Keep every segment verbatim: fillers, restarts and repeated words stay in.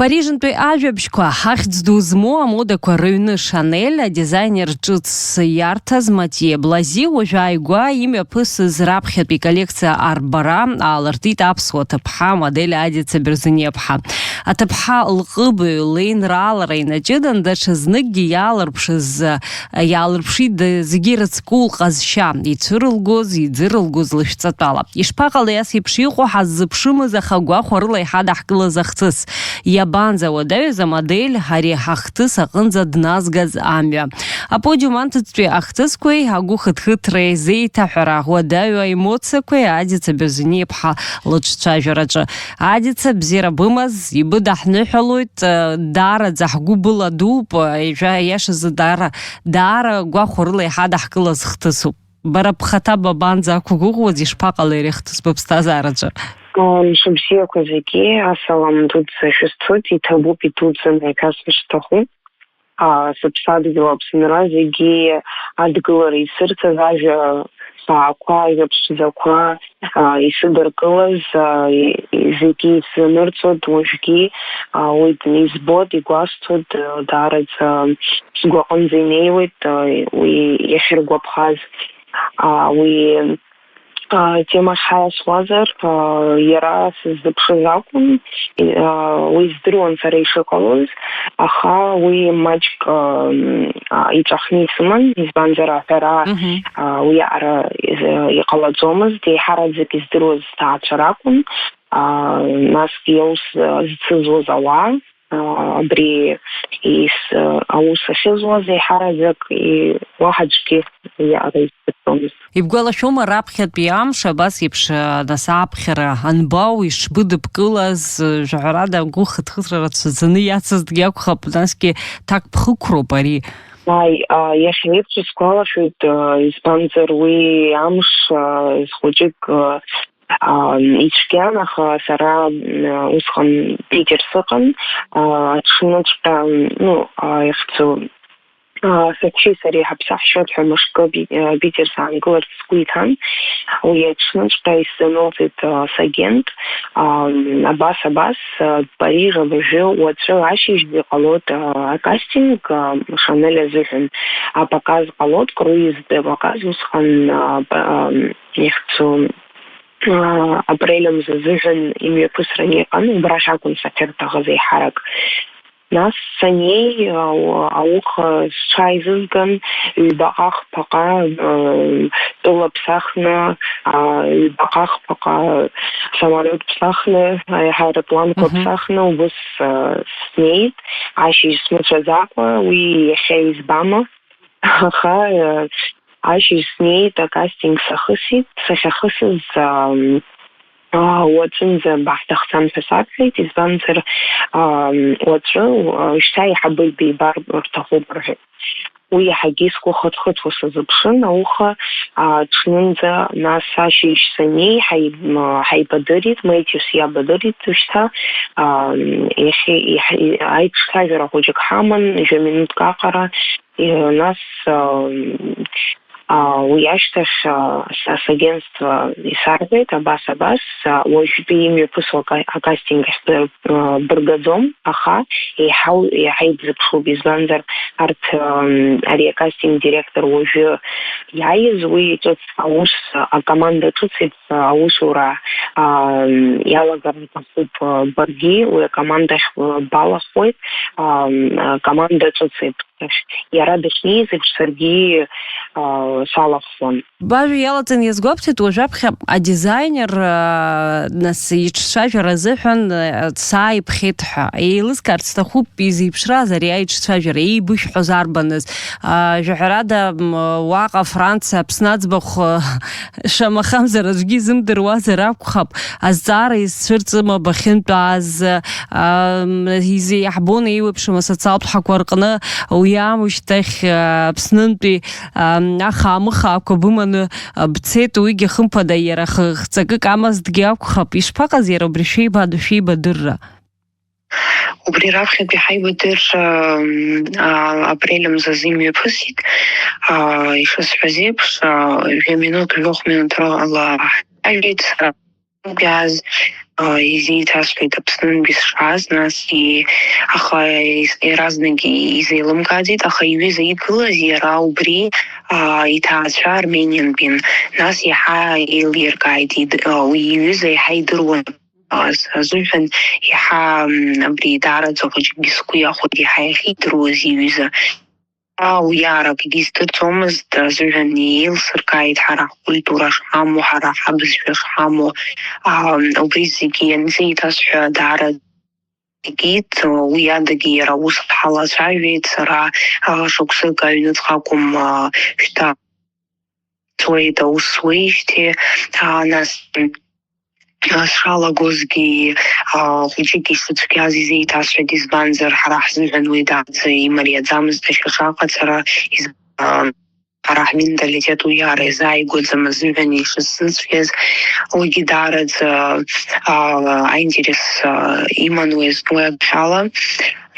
Парижынтәи ажәабжьқәа, ҳахьӡ ду змоу амодақәа рыҩны Шанель, адизайнер ҿыц иарҭаз Матие Блази уажә ааигәа имҩаԥысыз раԥхьатәи коллекциа арбара аалыртит аԥсуа ҭыԥҳа амодель Адица Берзениаԥҳа. Аҭыԥҳа лҟыбаҩ леинраалара инаҷыдан, даҽазныкгьы иаалырԥшыз, иаалырԥшит зегьы ирыцку лҟазшьа, ицәырылгоз, иӡырылгоз лышәҵатәала. Ишԥаҟалеи ас еиԥш иҟоу ҳаззыԥшымыз, аха гәахәарыла иҳадаҳкылаз ахҭыс? Иабанӡа уадаҩыз амодель ари ҳахҭыс аҟынӡа дназгаз амҩа? Аподиум анҭыҵтәи ахҭысқәеи агәыхыҭхыҭреи зеиҭаҳәара, уадаҩу аемоциақәеи Адица Берзениаԥҳа лыҿцәажәараҿы. Адица, бзиара бымаз, ибыдаҳныҳәалоит, э, даараӡа ҳгәы быладууп, э, ижәа иашазы даара, даара гәахәарыла иҳадаҳкылаз хҭысуп. Бара бхаҭа бабанӡа ақәгәыӷуаз, ишԥаҟалеи ари ахҭыс быԥсҭазаараҿы? Мшыбзиақәа зегьы, асалам дуӡӡа шәысҭоит, иҭабуп идуӡӡаны иахьасҳәо шәҭаху. А, сыԥсадгьыл Аԥсынра зегьы адгылара исырҭаз ажәа хаақәа, ажәа ԥшӡақәа, а, исыдыркылаз, а, и-, и-, зегьы исзанырҵоит уажәгьы, а, уи избоит, игәасҭоит, а, даараӡа сгәаҟынӡа инеиуеит, а, уи иахьыргәаԥхаз. А, уи, а, темахь ҳаиасуазар, а, иара сыззыԥшыз акәын, и-, а, уи здыруан сара ишыҟалоз, аха уи маҷк, а, м, а, иҵәахны исыман, избанзар аҳәара, Мгм. а, уиаҟара из-, иҟалаӡомызт, еиҳараӡак издыруаз сҭаацәа ракәын, а, насгьы аус, а, зцызуаз ауаа, а, абри ис-, аус ахьызуаз еиҳараӡак и-, уаҳа аӡәгьы иара издырӡомызт. Ибгәалашәома раԥхьатәи амш абас еиԥш, а, нас аԥхьара анбау, ишбыдыбкылаз, а, жәаҳәарада агәы хыҭхыҭра рацәаӡаны иацызҭгьы акәхап, насгьы ҭакԥхықәроуп ари. Аи, а, иахьа еиԥш исгәалашәоит, а, избанзар уи амш, а, хәыҷык, а, а, ицәгьан, аха сара, м, усҟан Питер сыҟан, а, аҽныҵәҟьа, ну, а, ихьӡу, а, саҳәшьеи сареи ҳаԥсаҳшьоит ҳәа мышкы Би-, а, Питер саангыларц сгәы иҭан. Уи аҽныҵәҟьа исзанылҵеит, а, сагент, а, абас, абас, а, Париж абыржәы уаҵәы ашьыжьтәи иҟалоит, а, акастинг, а, Шанель азыҳәан апоказ ҟалоит, круизтәи апоказ, усҟан, а, ба-, а, ихьӡу, а, апрель мза азыҳәан имҩаԥысран иҟан, убрахь акәын сахьырҭахыз еиҳарак. Нас саннеи, а, ауха сҽааизызган, ҩбаҟа хԥаҟа, а, тәыла ԥсахны, а, ҩбаҟа хԥаҟа самолиот ԥсахны, аеҳарапланқәа Мгм. ԥсахны, убыс, а, снеит, ашьыжь смыцәаӡакәа, уи иахьа избама? Аха, э, ашьыжь снеит, акастинг сахысит, сахьахысыз, ам, а, уаҵәынӡа баҳҭахӡам ҳәа сарҳәеит, избанзар, ам, уаҵәы, а, шьҭа аиҳабы бибар рҭахуп рҳәеит. Уи иаҳагьы сгәы хыҭхыҭуа сазыԥшын, ауха, а, ҽнынӡа, нас ашьыжь саннеи, ҳаи-, м, ҳаибадырит, Метиус иабадырит шьҭа, ам, иахьа, иаҳ-, аиҿцәажәара хәыҷык ҳаман, жәа минуҭк аҟара, Э, нас, а, а, уи ашьҭахь, а, са сагентство исарҳәеит, абас, абас, а, уажәтәи имҩаԥысуа ака-, акастинг ахьтәы, а, быргаӡом, аха еиҳау-, еиҳа ибзыԥшуп, избанзар, арҭ, ам, ари акастинг директор уажәы иааиз, уи ҿыц аус, акоманда ҿыц еиԥш аусура, а, иалагар лҭахуп, а, баргьы уи акомандахь, а, балахоит, а, м, акоманда ҿыц еиԥш. Иара дахьнеиз еиԥш саргьы, аа, салахәын. Бажәа иалаҵаны иазгәабҭеит, уажәаԥхьа адизайнер, аа, нас иҿцәажәара азыҳәан, аа, сааиԥхьеит ҳәа. Еилыскаарц сҭахуп, изеиԥшраз ари аиҿцәажәара, еибышәҳәоз арбаныз? Аа, жәаҳәарада, м, уаҟа Франциа, Аԥсны аӡбахә, шамахамзар аӡәгьы изымдыруазар акәхап, азҵаара изцәырҵыма бахьынтәааз, аа, м, изы иаҳбон еиуеиԥшым асоциалтә ҳақәа рҟны, уи аамышьҭахь, аа, Аԥснынтәи, аа, ахаа-мыхаақәа быманы, аа, бцеит, уигьы хымԥада иара хы-, хҵакык амазҭгьы акәхап, ишԥаҟаз иара убри шәеибадо, шәеибадырра? Убри раԥхьатәи ҳаибадырра, м, аа, апрель мзазы имҩаԥысит, аа, ишысҳәаз еиԥш, аа, жәа минуҭ, жәохә минуҭ рыла ҳажәит, сара Убри ааз изеиҭасҳәеит Аԥснынтәи сшааз, насгьы, аха иаразнак изеилымкааӡеит, аха иҩыза игылаз иара убри иҭаацәа Армениантәин, нас иаҳа еилиркааит, уи иҩыза иаҳа идыруан азыҳәан, иаҳа абри даараӡа хәыҷыкгьы сгәы иахәеит, иаҳа иахьидыруаз иҩыза. Уи аракгьы издырӡомызт, азыҳәан еилсыркааит ҳара ҳкультура шҳамоу, ҳара ҳабызшәа шҳамоу, убри зегьы ианзеиҭасҳәа, даара игеит, уи адагьы иара ус ҳалацәажәеит, сара шықәсык аҩныҵҟа акәым, шьҭа цоит аус уеижьҭеи, нас сшалагозгьы, хәыҷык ишыцәгьаз изеиҭасҳәеит, избанзар, ҳара ҳзыҳәан уи даараӡа имариаӡамызт ашьаҿа аҟаҵара, ҳара ҳменталитет уиаара иазааигәаӡам азыҳәан ишысзыцәгьаз, уигьы даараӡа аинтерес иман уи азтәы агәхьала.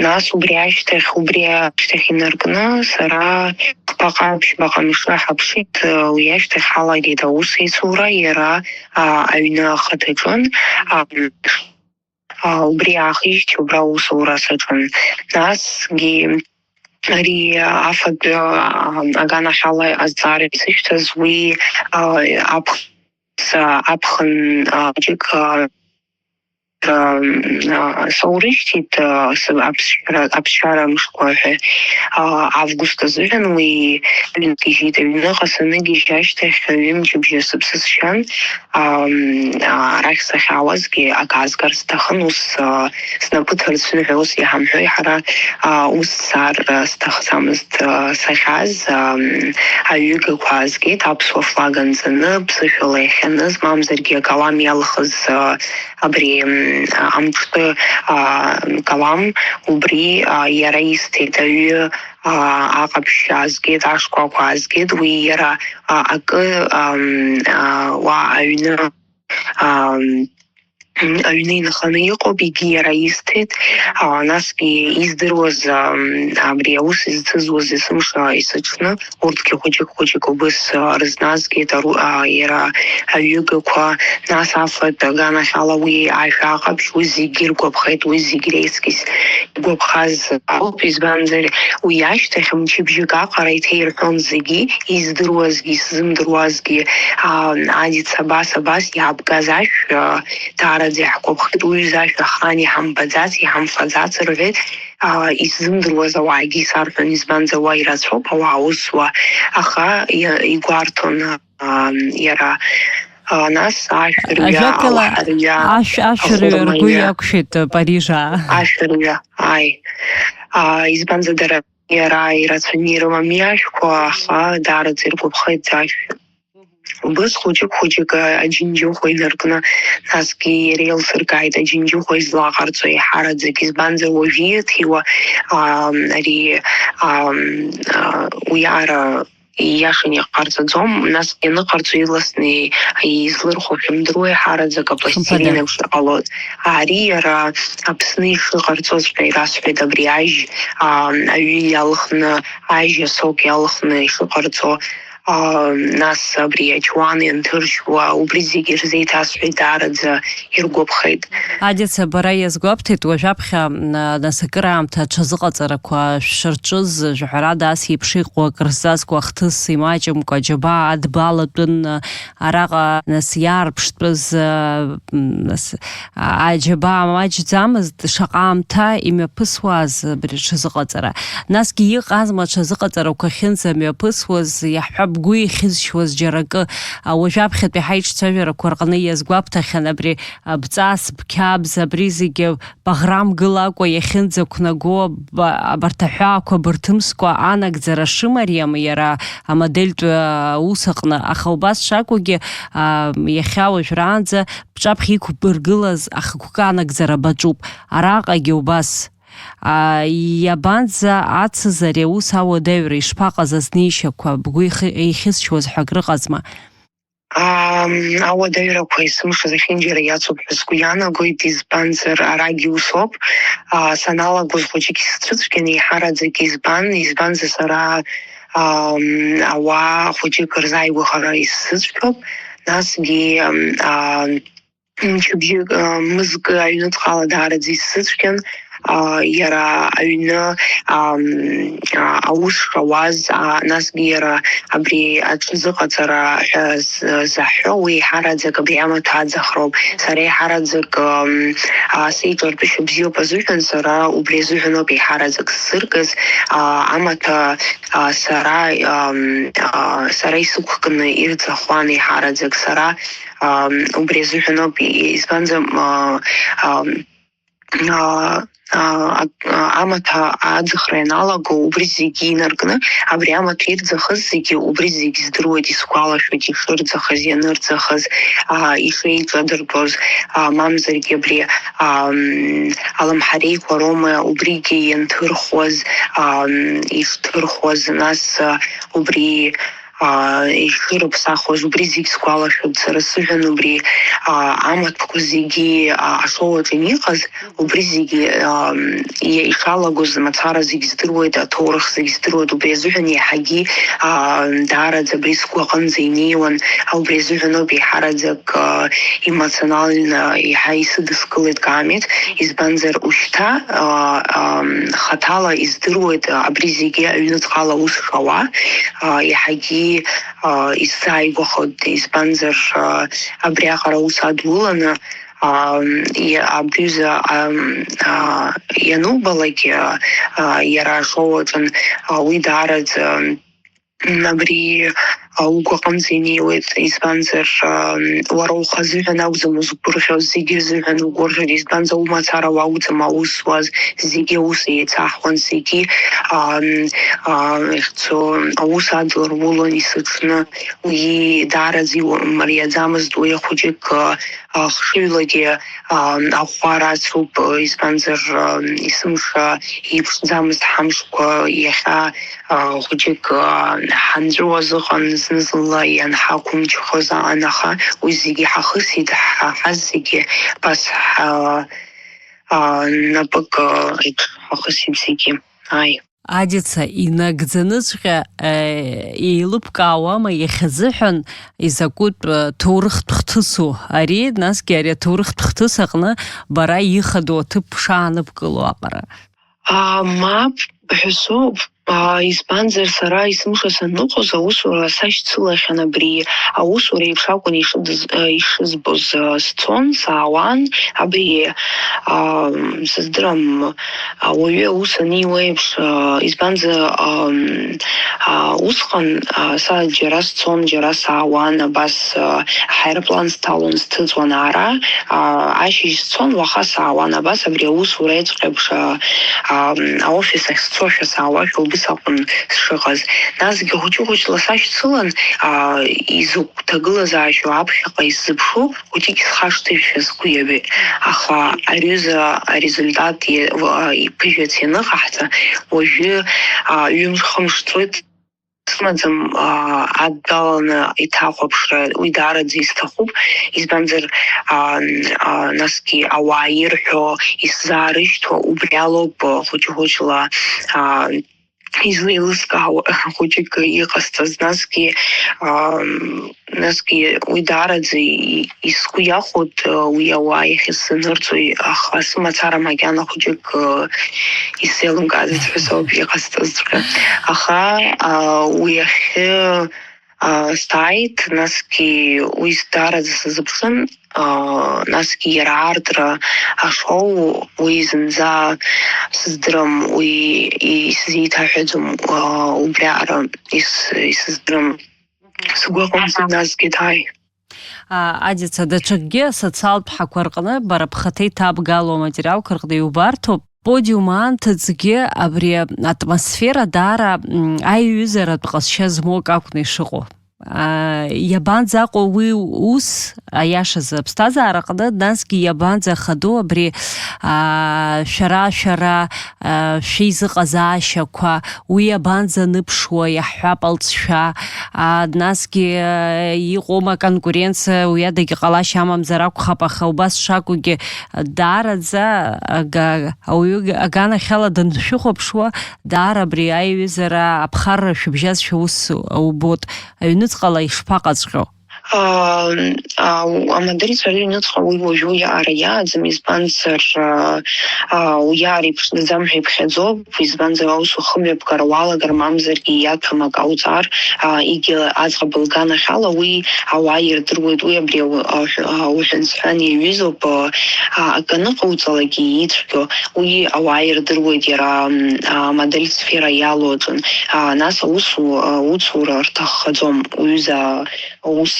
Нас убри ашьҭахь, убри ашьҭахь инаркны сара хԥа ҟаԥшьба ҟамшы ҳаԥшит, уи ашьҭахь ҳалагеит аусеицура, иара аҩны ахаҭаҿын, убри аахижьҭеи убра аусура саҿын. Насгьы ари афатә аганахьала азҵаара исышәҭаз уи аԥхын, аԥхын ҷык соурышьҭит аԥсшьара мшқәа ҳәа. Август азыҳәан уи ҩынтә гьежьит, аҩныҟа саныгьежь ашьҭахь ҩымчыбжьа сыԥсы сшьан, арахь сахьаауазгьы акы аазгар сҭахын, ус снапы ҭарцәны ҳәа ус иҳамҳәои ҳара, ус сцар сҭахӡамызт. Сахьааз аҩыгақәа аазгеит аԥсуа флаг анҵаны, ԥсышәала иахьаныз, мамзаргьы акалам иалхыз абри амҿтәы калам, убри иара исҭеит аҩы аҟаԥшь аазгеит, ашкәакәа аазгеит, уи иара акы уа аҩны аҩны инханы иҟоуп, егьи иара исҭеит, насгьы издыруаз абри аус изцызуаз есымша есыҽны, урҭгьы хәыҷык-хәыҷык убыс рызназгеит, иара аҩыгақәа, нас афатә аганахьала уи ашәа аҟаԥшь, уи зегьы иргәаԥхеит, уи зегь реиҵкьыс игәаԥхаз ауп, избанзар, уи ашьҭахь мчыбжьык аҟара иҭаирҳәон зегьы, издыруазгьы, исзымдыруазгьы, Адица абас, абас иаабгаз ашә, даараӡа иаҳгәаԥхеит, уҩыза ашә ахаан иҳамбаӡац, иҳамфаӡац рҳәеит, исзымдыруаз ауаагьы исарҳәон, избанзар, уа ирацәоуп ауаа аус зуа, аха игәарҭон иара. Нас ашәырҩа, алаҳарҩа, ашәырҩа ргәы иақәшәеит Парижаа. Ашәырҩа, ааи. Избанзар, дара иара ирацәаны ирымам иашәқәа, аха даараӡа иргәаԥхеит ашә. Убыс хәыҷык-хәыҷык аџьынџьыхәа инаркны, насгьы иара еилсыркааит аџьынџьыхәа излаҟарҵо еиҳараӡак, избанзар, уажә ииҭиуа ари уиаара ииашаны иҟарҵаӡом, нас ианыҟарҵо иласны излырхәо шәымдыруа, еиҳараӡак апластилин еиԥш иҟалоит. Ари иара Аԥсны ишыҟарҵоҵәҟьа ирасҳәеит, абри ажь аҩы иалхны, ажь асок иалхны ишыҟарҵо, нас абри ачуан ианҭыршьуа, убри зегьы ирзеиҭасҳәеит, даараӡа иргәаԥхеит. Адица, бара иазгәабҭеит, уажәаԥхьа, нас акыраамҭа аҽазыҟаҵарақәа шәшырҿыз, жәаҳәарада ас еиԥш иҟоу акрызҵазкуа ахҭыс имаҷымкәа аџьабаа адбалатәын, араҟа, нас, иаарԥштәыз, нас, аџьабаа маҷӡамызт, шаҟа аамҭа имҩаԥысуаз абри аҽазыҟаҵара. Насгьы иҟазма аҽазыҟаҵарақәа ахьынӡамҩаԥысуаз, иаҳҳәап, бгәы ихьызшьуаз џьара акы, уажәаԥхьатәи ҳаиҿцәажәарақәа рҟны иазгәабҭахьан абри, бҵас, бқьабз, абри зегьы баӷрамгылакәа иахьынӡақәнаго, абарҭ аҳәаақәа бырҭымскәа анагӡара шымариам иара амодельтә аус аҟны, аха убас шакәугьы, иахьа уажәраанӡа бҿаԥхьа иқәбыргылаз ахықәкы анагӡара баҿуп. Араҟагьы убас. Иабанӡа ацыз ари аус ауадаҩра, ишԥаҟаз азнеишьақәа, бгәы ихьысшьуаз ҳәа акрыҟазма? Ауадаҩрақәа есымша зехьынџьара иацуп ҳәа сгәы иаанагоит, избанзар, арагь усоуп. Саналагоз хәыҷык исцәыцәгьан, еиҳараӡак избан, избанзар, сара ауаа хәыҷык рзааигәахара исзыцәгьоуп, насгьы мчыбжьык, а, мызкы аҩныҵҟала даараӡа исзыцәгьан, а, иара аҩны, ам, а, аус шауаз, а, насгьы иара абри аҽазыҟаҵара ҳәа з-, заҳҳәо, уи еиҳараӡак абри амаҭ аӡахроуп. Сара еиҳараӡак, ам, а, сеиҿартәышьа бзиоуп азыҳәан, сара убри азыҳәаноуп еиҳараӡак сзыргаз, а, амаҭа, а, сара, ам, а, сара исықәкны ирӡахуан еиҳараӡак, сара, ам, убри азыҳәаноуп, и-, избанзар, а, ам, а, а, а, амаҭа аӡахра ианалаго, убри зегьы инаркны, абри амаҭ ирӡахыз зегьы, убри зегь здыруеит, исгәалашәоит ишырӡахыз, ианырӡахыз, а, ишеиҿадыртәоз, а, мамзаргьы абри, ам, алымҳареиқәа роума убригьы ианҭырхуаз, ам, ишҭырхуаз, нас, а, убри, а, ишырыԥсахуаз, убри зегь сгәалашәоит. Сара сыҳәан убри, а, амаҭәақәа зегьы, а, ашоу аҿы иҟаз, убри зегьы, ам, иа-, ишалагоз мацара зегь здыруеит, аҭоурых зегь здыруеит, убри азыҳәан иаҳагьы, а, даараӡа абри сгәы аҟынӡа инеиуан, а, убри азыҳәаноуп еиҳараӡак, а, эмоционально еиҳа исыдыскылеит Камет, избанзар ушьҭа, а, ам, хаҭала издыруеит, а, абри зегьы аҩныҵҟала аус шауа, а, иаҳагьы, а, исзааигәахоит, избанзар, а, абриаҟара аус адуланы, ам, и-, абри аҩыза, ам, а, ианубалак, а, а, иара ашоу аҿын, а, уи даараӡа, м, абри, а, угәы аҟынӡа инеиуеит, избанзар, ам, уара ухазыҳәан акәӡам узгәырӷьо, зегьы рзыҳәан угәырӷьоит, избанзар, умацара уакәӡам аус зуаз, зегьы аус еицаҳуан, зегьы, ам, а, ихьӡо, аус адлырулон есыҽны, уи даараӡа иумариаӡамызт, уи ахәыҷык, а, а, хшыҩлагьы, а, аӷәӷәара ацуп, избанзар, а, есымша иеиԥшӡамызт ҳамшқәа, иахьа, а, хәыҷык, а, ҳанҵәуаз ыҟан, зны-зынла ианҳақәымчхоз аан, аха уи зегьы ҳахысит, ҳа, ҳазегьы абас ҳа, а, напык, а, еиԥш ҳахысит зегьы. Ааи. Адица, инагӡаныҵәҟьа, э, еилыбкаауама иахьазыҳәан изакәытә, э, ҭоурыхтә хҭысу ари, насгьы ари аҭоурыхтә хҭыс аҟны бара ихадоу аҭыԥ шааныбкыло аҟара? А, мап, ҳәа соуп. А, избанзар, сара есымша саныҟоз, аусура сашьцылахьан абри. Аусура еиԥш акәын ишыдыз-, э, ишызбоз, э, сцон, саауан, абри, а, сыздырам, а, уаҩы аус аниуеиԥш, а, избанзар, ам, а, усҟан, а, са џьара сцон, џьара саауан, абас, а, ҳаирплан сҭалон, сҭыҵуан ара, а, ашьыжь сцон, уаха саауан, абас абри аусура еиԥш, а, ам, аофис ахь сцошәа саауашәа убыс акәын сшыҟаз. Насгьы хәыҷы-хәыҷла сашьцылан, а, изакә ҭагылазаашьоу аԥхьаҟа исзыԥшу, хәыҷык исхашҭызшәа сгәы иабеит. Аха аҩыза арезультат иа-, ва-, иԥыжәац ианыҟаҳҵа, уажәы, а, ҩымш-хымш ҵуеит, сымаӡам, а, адтәаланы иҭахәаԥшра, уи даараӡа исҭахуп, избанзар, а, н-, а, насгьы ауаа ирҳәо, исзаарышьҭуа, убри алоуп, а, хәыҷы-хәыҷла, а, излеилыскаауа хәыҷык иҟасҵаз, насгьы, ам, насгьы уи даараӡа и-, и-, сгәы иахәоит, уи ауаа иахьысзанырҵои, аха сымацара макьана хәыҷык, исзеилымкаазеит ҳәа соуп иҟасҵазҵәҟьа. Аха, а, уи ахьы, а, сааит, насгьы уи даараӡа сазыԥшын, а, насгьы иара аартра ашоу, уи зынӡа сыздырам, уи исзеиҭаҳәаӡом, а, убриаҟара ис-, исыздырам. Сгәы аҟынӡа насгьы дааи. А, Адица, даҽакгьы асоциалтә ҳақәа рҟны бара бхаҭа иҭабгало аматериалқәа рҟны иубарҭоуп. Подиум аамҭаӡгьы абри атмосфера даара, м, аиҩызаратә ҟазшьа змоу акы акәны ишыҟоу. А, иабанӡаҟоу уи ус, аиашазы, аԥсҭазаараҟны, насгьы иабанӡахадоу абри, а, шәара, шәара, а, шәеизыҟазаашьақәа, уи иабанӡаныԥшуа, иаҳҳәап, алҵшәа, а, насгьы, а, иҟоума аконкуренциа, уи адагьы ҟалашьа амамзар акәхап, аха убас шакәугьы, даараӡа ага-, ауаҩы аганахьала даншәыхәаԥшуа, даара абри аиҩызара аԥхарра шәыбжьазшәа ус убоит, аҩныҵҟала ишԥаҟаҵәҟьоу? Аа, аа, амодельцәа рыҩныҵҟа уи уажәы уиаҟара иааӡам, избанзар, аа, аа, уиаара иԥшӡаӡам ҳәа иԥхьаӡоуп, избанзар, аус ухымҩаԥгара уалагар, мамзаргьы иаҭәам акы ауҵар, аа, егьи аӡӷаб лганахьала уи ауаа ирдыруеит, уи абри ау-, ауҳәа-, ауҳәан-сҳәан иаҩызоуп, аа, аа, акы аныҟауҵалакгьы ицәгьо, уи ауаа ирдыруеит, иара, м, амодель сфера иалоу аҿын. Аа, нас аус у-, уцура рҭаххаӡом, уҩыза ус,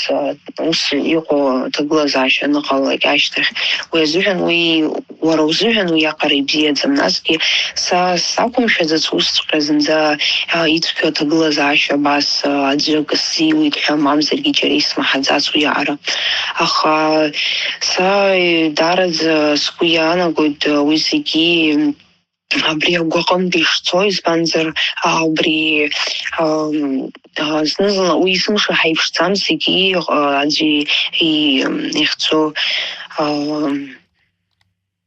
ус иҟоу аҭагылазаашьа аныҟалалак ашьҭахь, уи азыҳәан уи, уара узыҳәан уиаҟара ибзиаӡам. Насгьы са сақәымшәаӡац усҵәҟьа зынӡа, а, ицәгьоу аҭагылазаашьа абас, а, аӡәы акы сзиуит ҳәа, мамзаргьы џьара исмаҳаӡац уиаҟара. Аха са, е, даараӡа сгәы иаанагоит, а, уи зегьы, абри агәаҟынтә ишцо, избанзар, а, убри, ам, а, зны-зынла уи есымша ҳаиԥшӡам, зегьы, а, аӡәы и-, м, ихьӡу, ам,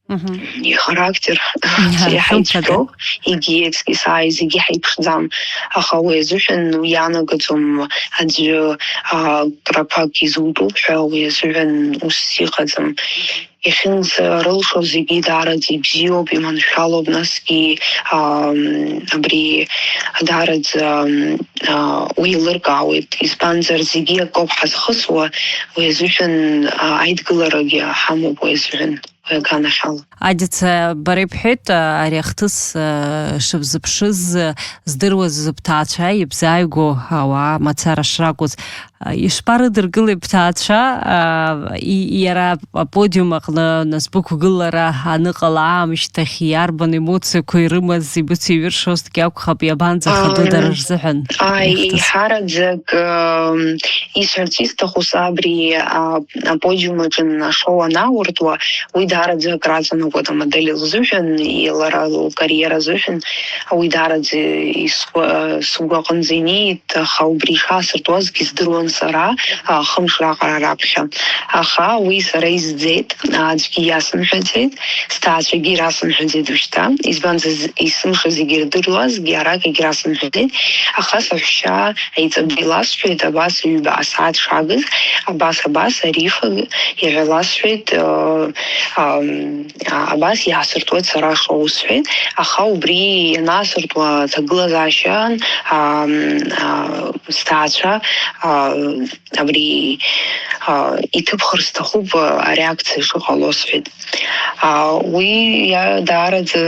Мгм. ихарактер, Аҳа, зегьы хымԥада. ҳаицәгьоуп, егьи аҵкьыс ааи зегьы ҳаиԥшӡам. Аха уи азыҳәан уи ианагаӡом аӡәы, а, крақәак изутәуп ҳәа, уи азыҳәан ус иҟаӡам. Иахьынӡарылшо зегьы даараӡа ибзиоуп, иманшәалоуп, насгьы, ам, абри даараӡа, ам, а, уеилыркаауеит, избанзар, зегьы акоуп ҳазхысуа, уи азыҳәан, а, аидгыларагьы ҳамоуп уи азыҳәан, уи аганахьала. Адица, бара ибҳәеит, а, ари ахҭыс, а, шыбзыԥшыз, а, здыруаз бҭаацәа ибзааигәоу ауаа мацара шракәыз. Ишԥарыдыркылеи бҭаацәа, аа, и-, иара аподиум аҟны назбықәгылара аныҟала аамышьҭахь иарбан емоциақәа ирымаз, ибыцеиҩыршозҭгьы акәхап, иабанӡахадоу дара рзыҳәан? Ааи, еиҳараӡак, м, исҳәарц исҭаху са абри, а, аподиум аҿы ашоу анауртуа, уи даараӡа акраҵанакуеит амодель лзыҳәан, и-, лара лкариера азыҳәан, уи даараӡа исгәа-, сгәы аҟынӡа инеит, аха убри ишаасыртуазгьы здыруан сара, а, хымш раҟара раԥхьа. Аха уи сара изӡеит, аӡәгьы иасымҳәаӡеит, сҭаацәагьы ирасымҳәаӡеит уажәшьҭа, избанзар, з-, есымша зегьы ирдыруазгьы, арак егьрасымҳәаӡеит, аха саҳәшьа аиҵбы иласҳәеит, абас ҩба асааҭ шагыз, абас, абас, арифа иҳәа ласҳәеит, э, ам, а, абас иаасыртуеит сара ашоу сҳәеит, аха убри ианаасыртуа аҭагылазаашьа, ам, а, сҭаацәа, а, абри, а, иҭыбхыр сҭахуп, а, ареакциа шыҟало сҳәеит. А, уи иа-, даараӡа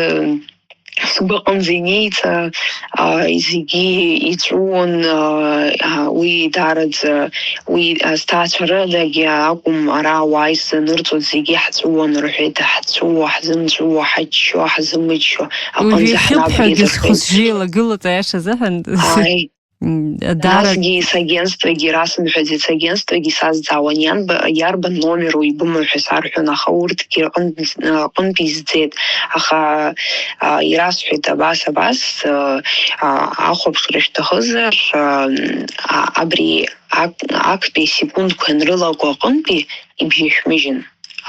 сгәы аҟынӡа инеиҵа, а, зегьы иҵәуон, а, а, уи даараӡа, уи азҭаацәа рыдагьы акәым, ара ауаа исзанырҵоит, зегьы ҳҵәуон рҳәеит, ҳҵәуо, ҳзымҵәуо, ҳаччо, ҳзымыччо аҟынӡа ҳнабгеит рҳәеит. Уажәы ихьыԥҳәагьы схәыҷы еилагылоит аиаша азыҳәан. Ааи. М, дара- Насгьы сагентствагьы расымҳәаӡеит, сагентствагьы сазҵаауан, ианба-, иарбан номеру ибымоу ҳәа сарҳәон, аха урҭгьы рҟынтә, рҟынтә изӡеит, аха, а, ирасҳәеит абас, абас, а, а, ахәаԥшра шәҭахызар, а, а, абри ак-, актәи асекундқәа анрылаго аҟынтәи ибжьышәмыжьын.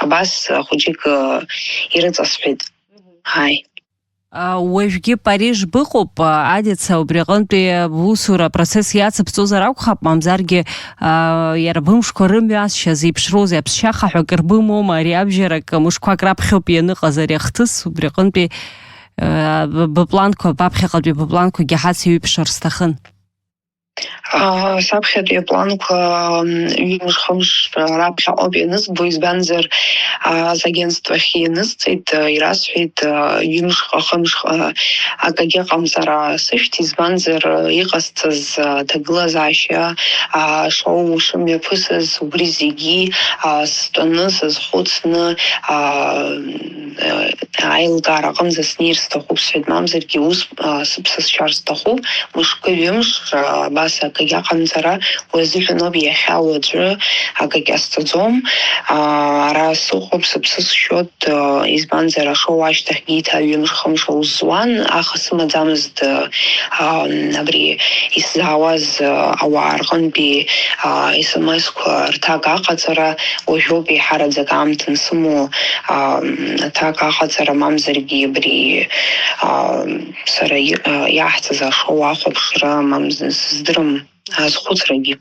Абас, а, хәыҷык, а, ирыҵасҳәеит. Ааи. А, уажәгьы Париж быҟоуп, а, Адица, убри аҟынтәи бусура апроцесс иацыбҵозар акәхап, мамзаргьы, а, иара бымшқәа рымҩасшьа зеиԥшроузеи, аԥсшьа хаҳәак рбымоума, ари абжьарак мышқәак раԥхьоуп ианыҟаз ари ахҭыс, убри аҟынтәи, а, быпланқәа, баԥхьаҟатәи быпланқәагьы ҳацеиҩыбшар сҭахын. Аа, саԥхьатәи апланқәа, м, ҩымш-хымш раԥхьаҟоуп ианызбо, избанзар, аа, сагентствахь ианысҵеит, а, ирасҳәеит, а, ҩымшҟа-хымшҟа акагьы ҟамҵара сышәҭ, избанзар, иҟасҵаз, а, ҭагылазаашьа, а, шоу шымҩаԥысыз, убри зегьы, а, стәаны, сазхәыцны, а, аилкаара аҟынӡа снеир сҭахуп сҳәеит, мамзаргьы ус, а, сыԥсы сшьар сҭахуп, мышкы-ҩымш, а, абас акгьы аҟамҵара, уи азыҳәан ауп иахьа уаҵәы акагьы ҟасҵаӡом, а, ара сыҟоуп, сыԥсы сшьоит, а, избанзар, ашоу ашьҭахьгьы иҭа ҩымш-хымш аус зуан, аха сымаӡамызт, а, а, абри исзаауаз, а, ауаа рҟынтәи, а, S M S-қәа рҭак аҟаҵара, уажәоуп еиҳараӡак аамҭа ансымоу, а, аҭак аҟаҵара, мамзаргьы абри, а, сара и-, а, иаҳҵаз ашоу ахәаԥшра, мамз-, сыздырам, азхәыцрагьы.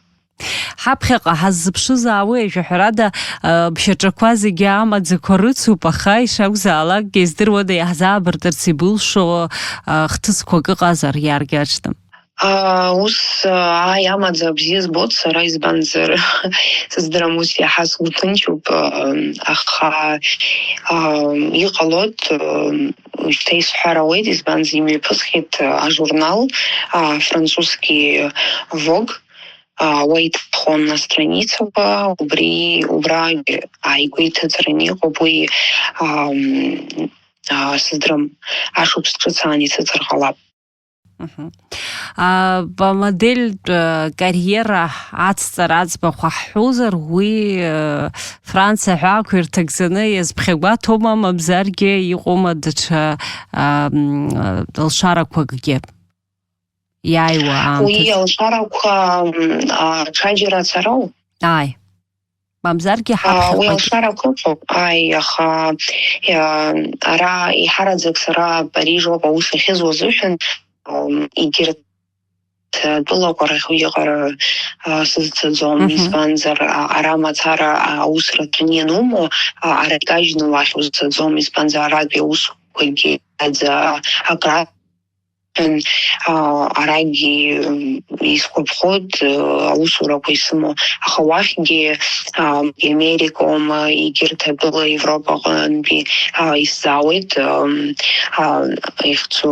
Ҳаԥхьаҟа ҳаззыԥшызаауеи, жәаҳәарада, а, ԥшьаҿақәа зегьы амаӡақәа рыцуп, аха ишакәзаалакгьы издыруада, иаҳзаабыртырц ибылшо, а, хҭысқәак ыҟазар, иааргьаҿны? А, ус, а, ааи, амаӡа бзиа збоит сара, избанзар, сыздырам, ус иаҳа сгәы ҭынчуп, а, аха, а, иҟалоит, а, шьҭа исҳәар ауеит, избанзар, имҩаԥысхьеит, а, ажурнал, а, французский Vogue, а, уа иҭыԥхон астраницақәа, убри, убра ааигәа иҭыҵраны иҟоуп уи, ам, а, сыздырам, ашықәс ҿыц аан ицыҵыр ҟалап. Мгм. А, бамодельтә, э, кариера ацҵара аӡбахә ҳҳәозар, уи, э, Франциа ҳәаақәа ирҭагӡаны иазԥхьагәаҭоума, мамзаргьы иҟоума даҽа, а, м, лшарақәакгьы иааиуа Уи аамҭазы? Алшарақәа, м, а, ҽаџьара ацароу? Ааи. Мамзаргьы А, уи ҳаԥхьаҟагь алшарақәа ыҟоуп, ааи, аха, иа-, ара еиҳараӡак сара Париж ауп аус ахьызуа азыҳәан, ам, егьырҭ атәылақәа рахь уиаҟара, а, сызцаӡом, Мгм. избанзар, а, ара мацара, а, аус рацәаны ианумоу, а, ара икажьны уахь узцаӡом, избанзар, аратәи аусқәагьы аӡа акра-, а, арагьы, м, исгәаԥхоит, а, аусурақәа исымоу, аха уахьгьы, а, Америкоума, егьырҭ атәыла Европаҟынтәи, а, исзаауеит, ам, а, ихцу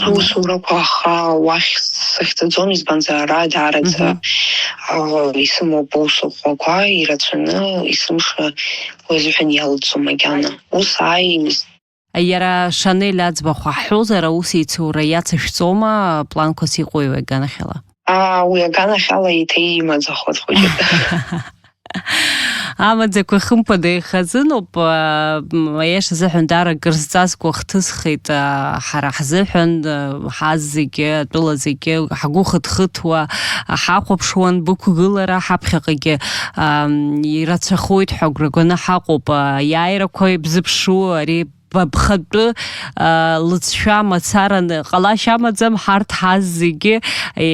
Аусурақәа, аха уахь сахьцаӡом, избанзар, ара даараӡа, Мгм. а, исымоуп аусуқәақәа ирацәаны, есымша уи азыҳәан иалҵуа макьана. Ус ааи. Иара Шанель аӡбахә ҳҳәозар, аусеицура иацышәҵома, планқәас иҟои уи аганахьала? Аа, уи аганахьала еиҭа имаӡахоит хәыҷык. Амаӡақәа хымԥада ихазыноуп, аа, м, аиаша азыҳәан даара акыр зҵазкуа хҭысхеит, аа, ҳара ҳзыҳәан, аа, ҳаз зегьы, атәыла зегьы, ҳгәы хыҭхыҭуа, ҳахәаԥшуан бықәгылара, ҳаԥхьаҟагьы, аа, м, ирацәахоит ҳәа агәра ганы ҳаҟоуп, аа, аиааирақәа ибзыԥшу, ари ба-, бхатәы, аа, лыҵшәа мацараны ҟалашьа амаӡам, ҳарҭ ҳаз зегьы, е,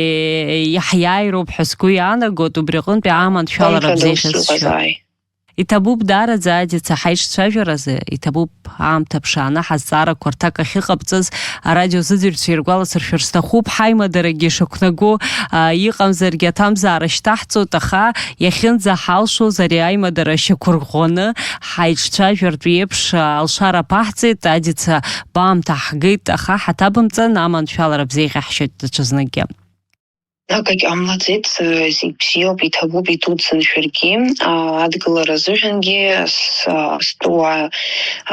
иаҳиааироуп ҳәа сгәы иаанагоит, убри аҟынтәи ааманшәалара Хымԥада ус бзиахьаз иҟаз, сшәоит. Ааи. Иҭабуп даараӡа, Адица, ҳаиҿцәажәаразы, иҭабуп аамҭа ԥшааны ҳазҵаарақәа рҭак ахьыҟабҵаз, арадиозыӡырҩцәа иргәаласыршәар сҭахуп, ҳаимадарагьы шақәнаго, аа, иҟамзаргьы аҭамзаара шьҭаҳҵоит, аха иахьынӡаҳалшоз ари аимадара шьақәырӷәӷәаны ҳаиҿцәажәартә еиԥш, аа, алшара ԥаҳҵеит, Адица, баамҭа ҳгеит, аха ҳаҭабымҵан, аманшәалара бзеиӷьаҳшьоит даҽазныкгьы. Акагь ҟамлаӡеит, зегь бзиоуп, иҭабуп, идуӡӡан шәаргьы, аа, адгылара азыҳәангьы, с-, аа, стәыуаа,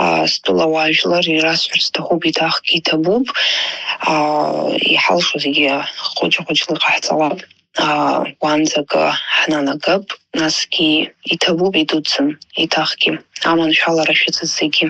аа, стәылауаа жәлар ирасҳәар сҭахуп, еиҭахгьы иҭабуп, аа, иҳалшо зегьы хәыҷы-хәыҷла иҟаҳҵалап, аа, уаанӡа акы ҳнанагап, насгьы иҭабуп, идуӡӡан, еиҭахгьы аманшәалара шәыцыз зегьы.